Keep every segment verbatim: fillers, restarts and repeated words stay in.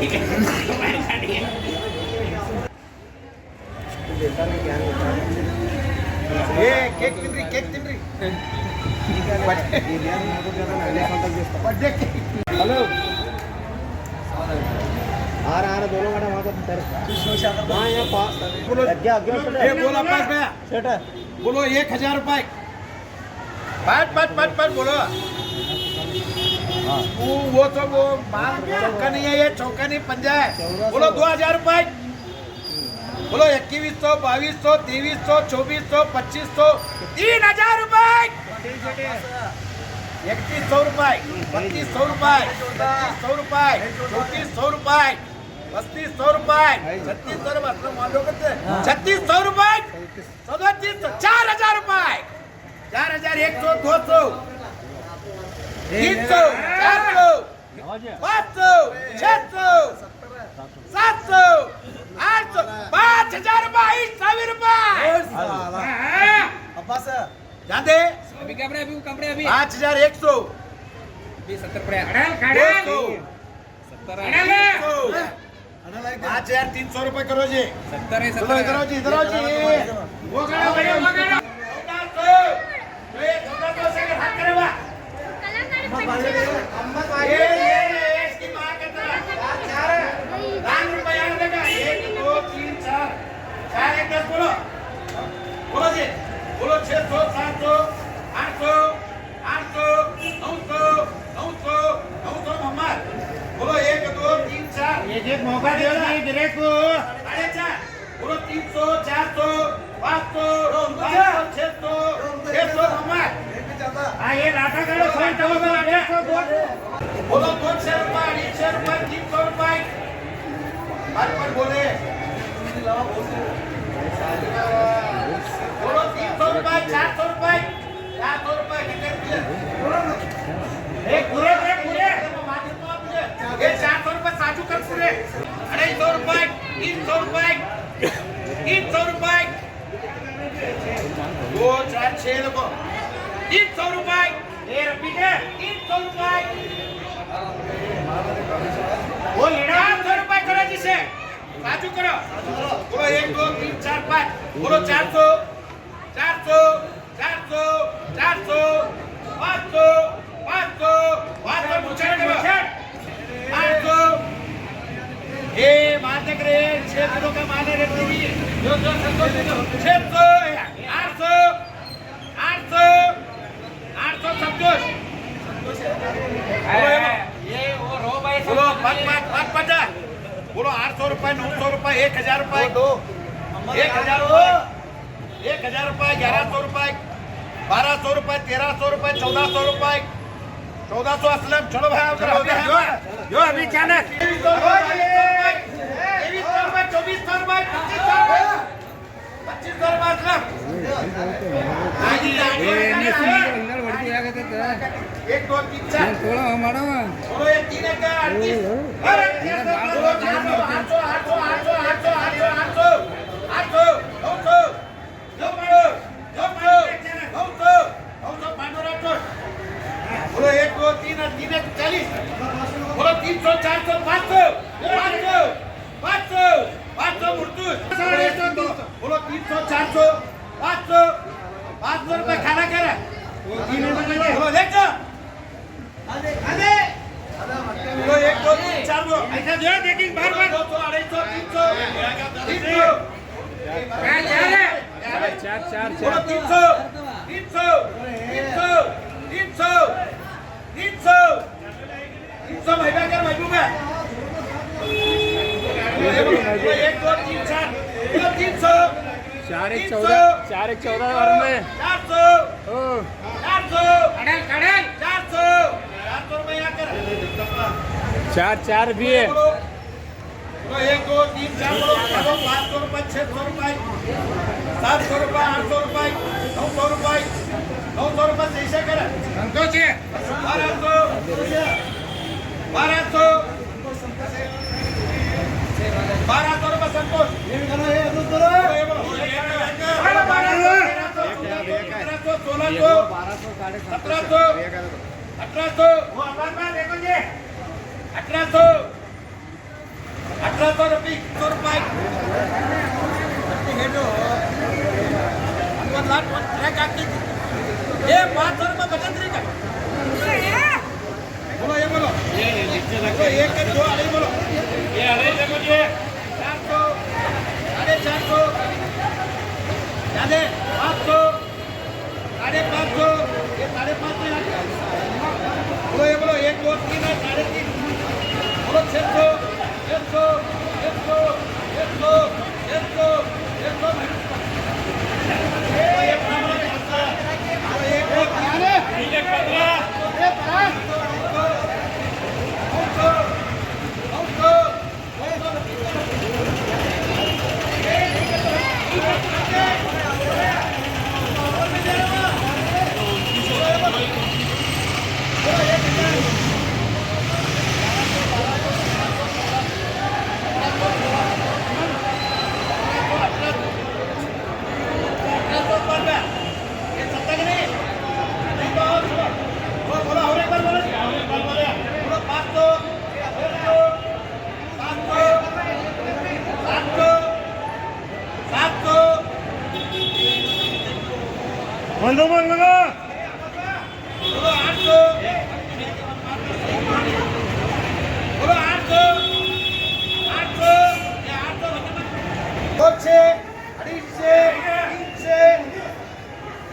اے، کیک تن رہی، کیک تن رہی۔ برتھ ڈے کیک۔ ہلو۔ آ رہا، آ رہا، دونوں والا وہاں کا سر۔ ہاں، یہاں پاس۔ بولو۔ اگے، اگے، اگے۔ اے، بولو، پاس میں۔ سیٹ ہے۔ بولو، ایک ہزار روپے۔ پٹ، پٹ، پٹ، پٹ، بولو۔ وہ، وہ تو وہ مال چوکا نہیں ہے، یہ چوکا نہیں، پنجا ہے۔ بولو، دو ہزار روپے۔ بولو، اکیس سو، بائیس سو، تیئیس سو، چوبیس سو، پچیس سو، تین ہزار روپے۔ اکتیس سو روپے، بتیس سو روپے، تینتیس سو روپے، چونتیس سو روپے، پینتیس سو روپے، چھتیس سو روپے، مطلب مان لو کتنے؟ چھتیس سو روپے، سو دو تین سو، چار ہزار روپے، چار ہزار، ایک سو، دو سو، تین سو، چار سو، پانچ سو، چھ سو، سات سو، آٹھ سو، پانچ ہزار روپے، ایک سو روپے۔ ابا سر۔ جاندے؟ ابھی کم رہے، ابھی کم رہے، ابھی۔ پانچ ہزار ایک سو۔ ابھی ستر پڑے۔ دو سو۔ ستر ہے۔ تین سو۔ پانچ ہزار تین سو روپے کرو جی۔ ستر ہے، ستر ہے۔ ادھر آؤ جی، ادھر آؤ جی۔ وہ کرو، وہ کرو۔ چودہ سو۔ یہ چودہ سو سے ہاتھ کرے وا۔ یہ، یہ، یہ اس کی ماں کا طرح۔ چار روپے یہاں لگا۔ ایک، دو، تین، چار۔ چار، ایک، دس بولو۔ بولو جی۔ بولو، چھ سو، سات سو، آٹھ سو۔ آٹھ سو، نو سو، نو سو، نو سو محمد۔ بولو، ایک، دو، تین، چار۔ ایک ایک موقع دے رہا ہے گرے کو۔ ساڑھے چار۔ بولو، تین سو، چار سو، پانچ سو، پانچ سو، چھ سو، چھ سو محمد۔ ہاں، یہ لاٹا کرو، سو چودہ، ڈیڑھ سو، دو سو۔ بولو، دو سو روپے، تین سو روپے، تین سو روپے۔ بولے۔ بولو، تین سو روپے، چار سو روپے۔ چار سو روپے، کتنے روپے؟ اے، پورے، پورے، پورے۔ یہ چار سو روپے ساجو کر پورے۔ اڑھائی سو روپے، تین سو روپے، تین سو روپے۔ دو، چار، چھ لوگوں۔ تین سو روپے۔ اے، رپیٹ ہے۔ تین سو روپے۔ وہ لینا۔ چار سو روپے کرو جسے۔ ساجو کرو۔ بولو، ایک، دو، تین، چار، پانچ۔ بولو، چار سو۔ چار سو، چار سو، چار سو، پانچ سو، پانچ سو، پانچ سو، مچھر کرو۔ آٹھ سو۔ اے، بات دیکھ رہے ہیں، چھ کلو کا مال ہے، ریٹ نہیں ہے۔ چھ سو، آٹھ سو، آٹھ سو، آٹھ سو ستوش۔ بولو، پانچ، پانچ، پانچ، پانچ۔ بولو، آٹھ سو روپے، نو سو روپے، ایک ہزار روپے۔ ایک ہزار روپے۔ ایک ہزار روپے، گیارہ سو روپے، بارہ سو روپے، تیرہ سو روپے، چودہ سو روپے، چودہ سو اسلم، چلو بھائی، ادھر آؤ، ادھر آؤ۔ جو ابھی چینل۔ تیئیس سو روپے، تیئیس سو روپے، چوبیس سو روپے، پچیس سو روپے، پچیس سو روپے اسلم۔ ایک، دو، تین، چار۔ تھوڑا ہمارا۔ چلو، یہ تین ہزار اڑتیس۔ آٹھ سو، آٹھ سو، آٹھ سو، آٹھ سو، آٹھ سو، آٹھ سو، آٹھ سو، نو سو۔ نو سو، نو سو، نو سو، پانچ سو، آٹھ سو۔ بولو، ایک، دو، تین اور تین ایک چالیس۔ بولو، تین سو، چار سو، پانچ سو، پانچ سو، پانچ سو، پانچ سو مرتوس۔ بولو، تین سو، چار سو، پانچ سو، پانچ سو روپے کھانا کھا رہا ہے۔ بولو، لے جاؤ۔ بولو، ایک، دو، تین، چار، بولو۔ ایسا جو ہے، دیکھیں، بار، بار۔ دو سو، اڑھائی سو، تین سو، تین سو۔ چار، چار، چار۔ بولو، تین سو، تین سو، تین سو، تین سو، تین سو۔ تین سو، بھائی، بھائی، کر، بھائی، بھائی۔ بولو، ایک، دو، تین، چار۔ بولو، تین سو۔ چار ایک چودہ، چار ایک چودہ اور میں۔ چار سو۔ او۔ چار سو۔ کڑل، کڑل۔ چار سو۔ چار سو روپے یہاں کر۔ چار چار بھی ہے۔ بولو۔ بولو، ایک، دو، تین، چار، بولو، بولو، پانچ سو روپے، چھ سو روپے، سات سو روپے، آٹھ سو روپے، نو سو روپے، نو سو روپے سے ایسے کر۔ سنتوش ہے۔ بارہ سو۔ بارہ سو۔ بارہ سو روپے سنتوش۔ بارہ سو، تیرہ سو، چودہ سو، پندرہ سو، سولہ سو، سترہ سو، اٹھارہ سو، اٹھارہ سو، اٹھارہ سو، یہ پانچ سو روپے بچت نہیں کر۔ بولو، یہ بولو۔ یہ ایک کے دو اڑائی بولو۔ یہ اڑائی سے بولیے۔ چار سو، ساڑھے چار سو، زیادہ، پانچ سو، ساڑھے پانچ سو، یہ ساڑھے پانچ سو یہاں۔ بولو، یہ بولو، ایک، دو، تین ہے، ساڑھے تین۔ بولو، چھ سو، چھ سو، چھ سو، چھ سو، چھ سو، چھ سو۔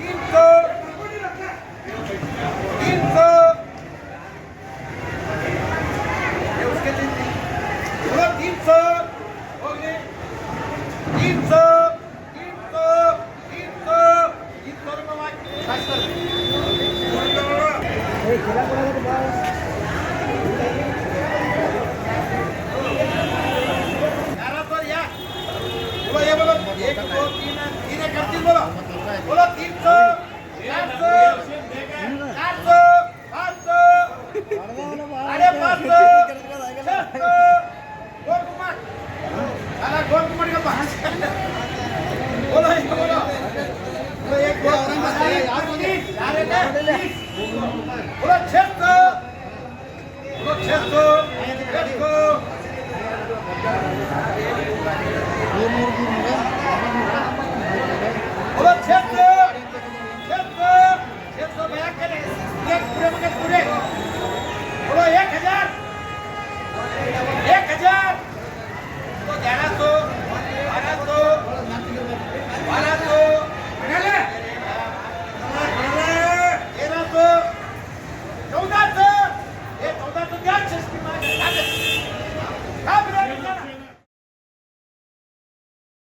تین سو، تین سو، یہ اس کے تین، تین سو، ہو گئے۔ تین سو، تین سو، تین سو، تین سو روپے والی۔ گیارہ سو یا؟ بولو، یہ بولو، ایک، دو، تین، تین ایک کر، تین بولو۔ بولو، تین سو، چار سو، چار سو، پانچ سو، ساڑھے پانچ سو، چھ سو، گول گمٹ۔ سارا گول گمٹ کا پانچ۔ بولو، یہ بولو۔ بولو، ایک، دو، تین، چار، پانچ، چار، چار، بولو، چھ سو۔ بولو، چھ سو، چھ سو۔ بولو، چھ سو، چھ سو، چھ سو بھیا کے لیے۔ پورے، پورے، پورے۔ بولو، ایک ہزار، ایک ہزار۔ تو گیارہ سو، بارہ سو، بارہ سو، تیرہ سو، چودہ سو۔ یہ چودہ سو کیا؟